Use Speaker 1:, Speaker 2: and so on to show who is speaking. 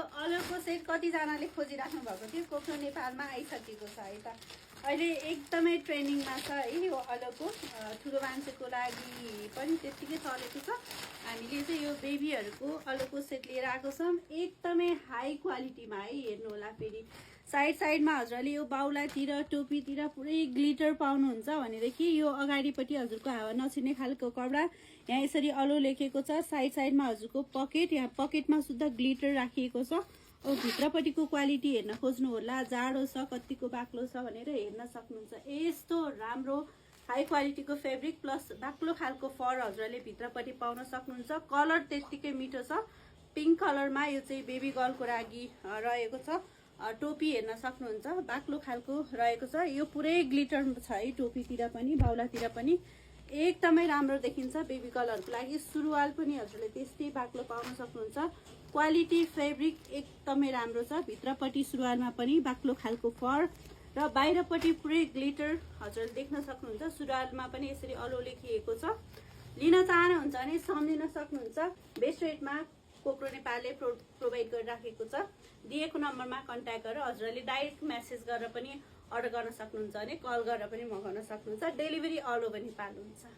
Speaker 1: अलगको set कतिजनाले खोजिराख्नु भएको थियो, कोक्रो नेपालमा आइसकेको छ है त। अहिले एकदमै ट्रेनिङमा छ है यो अलगको। ठुलो मान्छेको लागि पनि त्यत्तिकै चलेको छ। हामीले चाहिँ यो बेबीहरूको अलगको सेट लिएर आएको छौँ, एकदमै हाई क्वालिटीमा है। हेर्नु होला, फेरि साइडमा हजुरले यो बाउलातिर टोपीतिर पुरै ग्लिटर पाउनुहुन्छ भनेदेखि यो अगाडिपट्टि हजुरको हावा नछिर्ने खालको कपडा। यहाँ यसरी अलो लेखेको छ। साइडमा हजुरको पकेट, यहाँ पकेटमा सुद्धा ग्लिटर राखिएको छ। अब भित्रपट्टिको क्वालिटी हेर्न खोज्नु होला, जाडो छ कतिको बाक्लो छ भनेर हेर्न सक्नुहुन्छ। यस्तो राम्रो हाई क्वालिटीको फेब्रिक प्लस बाक्लो खालको फर हजुरले भित्रपट्टि पाउन सक्नुहुन्छ। कलर त्यत्तिकै मिठो छ, पिङ्क कलरमा। यो चाहिँ बेबी गर्लको लागि रहेको छ। टोपी हेर्न सक्नुहुन्छ, बाक्लो खालको रहेको छ। यो पुरै ग्लिटर छ है, टोपीतिर पनि बाउलातिर पनि एकदमै राम्रो देखिन्छ बेबी गर्लहरूको लागि। सुरुवाल पनि हजुरले त्यस्तै बाक्लो पाउन सक्नुहुन्छ। क्वालिटी फेब्रिक एकदमै राम्रो छ। भित्रपट्टि सुरुवालमा पनि बाक्लो खालको फर र बाहिरपट्टि पुरै ग्लिटर हजुरले देख्न सक्नुहुन्छ। सुरुवालमा पनि यसरी अलो लेखिएको छ। लिन चाहनुहुन्छ भने सम्झिन सक्नुहुन्छ। बेस्ट रेटमा कोक्रो नेपालले प्रोभाइड गरिराखेको छ। दिएको नम्बरमा कन्ट्याक्ट गरेर हजुरले डाइरेक्ट मेसेज गरेर पनि अर्डर गर्न सक्नुहुन्छ भने कल गरेर पनि मगाउन सक्नुहुन्छ। डेलिभरी अल ओभर नेपाल हुन्छ।